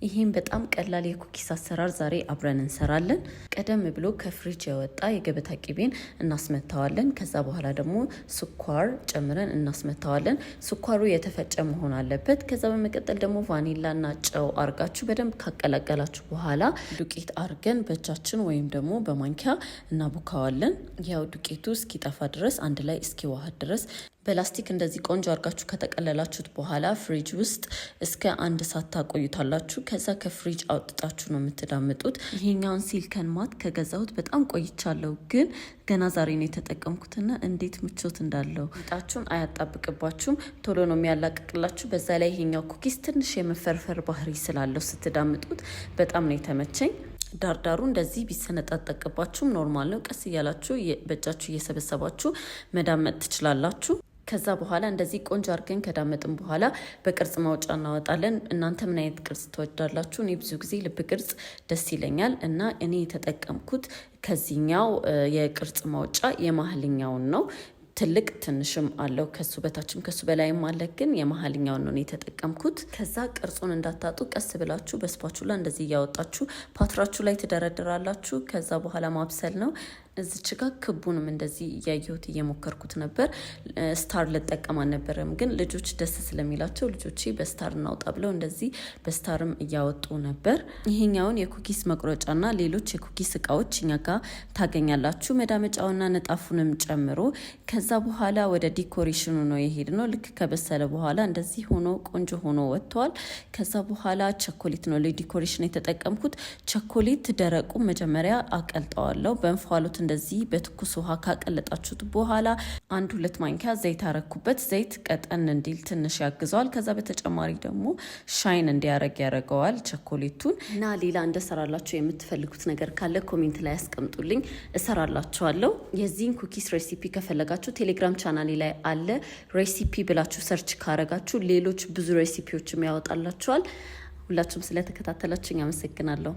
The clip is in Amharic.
ይህም በጣም ቀላል የ cookies አሰራር ዛሬ አብረን እንሰራለን። ቀደም ብሎ ከፍሪጅ የወጣ የገበታ ቂቤን እናስመታዋለን። ከዛ በኋላ ደግሞ ስኳር ጨምረን እናስመታዋለን። ስኳሩ የተፈጨ መሆን አለበት። ከዛ በመቀጠል ደግሞ ቫኒላና ጨው አርጋችሁ በደንብ ካቀላቀላችሁ በኋላ ዱቄት አርገን በእጃችን ወይም ደግሞ በማንኪያ እናቡካዋለን። ያው ዱቄቱ እስኪጠፋ ድረስ፣ አንድ ላይ እስኪዋሃድ ድረስ በላስቲክ እንደዚህ ቆንጆ አድርጋችሁ ከጠቀለላችሁት በኋላ ፍሪጅ ውስጥ እስከ አንድ ሰዓት ታቆዩታላችሁ። ከዛ ከፍሪጅ አውጥታችሁ ነው የምትዳምጡት። ይሄኛውን silicone mat ከገዛሁት በጣም ቆይቻለሁ፣ ግን ገና ዛሬ ነው የተጠቀምኩትና እንዴት ምቾት እንዳለው። ጣችሁን አያጣብቅባችሁም፣ ቶሎ ነው የሚያላቅቅላችሁ። በዛ ላይ ይሄኛው cookies ትንሽ የመፈርፈር ባህሪ ስላለው ስትዳምጡት በጣም ነው የተመቸኝ። ዳርዳሩ እንደዚህ ቢሰነጣጠቅባችሁም normal ነው። ቀስ እያላችሁ በእጃችሁ እየሰበሰባችሁ መዳመጥ ትችላላችሁ። ከዛ በኋላ እንደዚህ ቆንጆ አድርገን ከዳመጥን በኋላ በቅርጽ ማውጫ እናወጣለን። እናንተ ምን አይነት ቅርጽ ትወዳላችሁ? እኔ ብዙ ጊዜ ልብ ቅርጽ ደስ ይለኛል እና እኔ የተጠቀምኩት ከዚህኛው የቅርጽ ማውጫ የመሀልኛውን ነው። ትልቅ ትንሽም አለው፣ ከሱ በታችም ከሱ በላይም አለ። ግን የመሀልኛውን ነው የተጠቀምኩት። ከዛ ቅርጹን እንዳታጡ ቀስ ብላችሁ በ spatula እንደዚህ እያወጣችሁ ፓትራችሁ ላይ ትደረድራላችሁ። ከዛ በኋላ ማብሰል ነው። እዚች ጋ ክቡንም እንደዚህ እያየሁት እየሞከርኩት ነበር። Star ልጠቀም አልነበረም፣ ግን ልጆች ደስ ስለሚላቸው ልጆቼ በ star እናውጣ ብለው እንደዚህ በ star ም እያወጡ ነበር። ይሄኛውን የ cookies መቁረጫና ሌሎች የ cookies እቃዎች እኛ ጋ ታገኛላችሁ፣ መዳመጫውና ንጣፉንም ጨምሮ። ከዛ በኋላ ወደ decoration ኑ ነው የሄድነው። ልክ ከበሰለ በኋላ እንደዚህ ሆኖ ቆንጆ ሆኖ ወጥተዋል። ከዛ በኋላ ቸኮሌት ነው ለ decoration የተጠቀምኩት። ቸኮሌት ደረቁ መጀመሪያ አቀልጠዋለሁ በእንፋሎት። እንደዚህ በትኩስ ውሃ ካቀለጣችሁት በኋላ አንድ ሁለት ማንኪያ ዘይት አረኩበት። ዘይት ቀጠን እንዲል ትንሽ ያግዘዋል። ከዛ በተጨማሪ ደግሞ shine እንዲያረግ ያደርገዋል ቸኮሌቱን። እና ሌላ እንደሰራላችሁ የምትፈልጉት ነገር ካለ comment ላይ ያስቀምጡልኝ፣ እሰራላችኋለሁ። የዚህን cookies recipe ከፈለጋችሁ ቴሌግራም ቻናሌ ላይ አለ። Recipe ብላችሁ search ካረጋችሁ ሌሎች ብዙ recipe ዎችም ያወጣላችኋል። ሁላችሁም ስለተከታተላችሁኝ አመሰግናለሁ።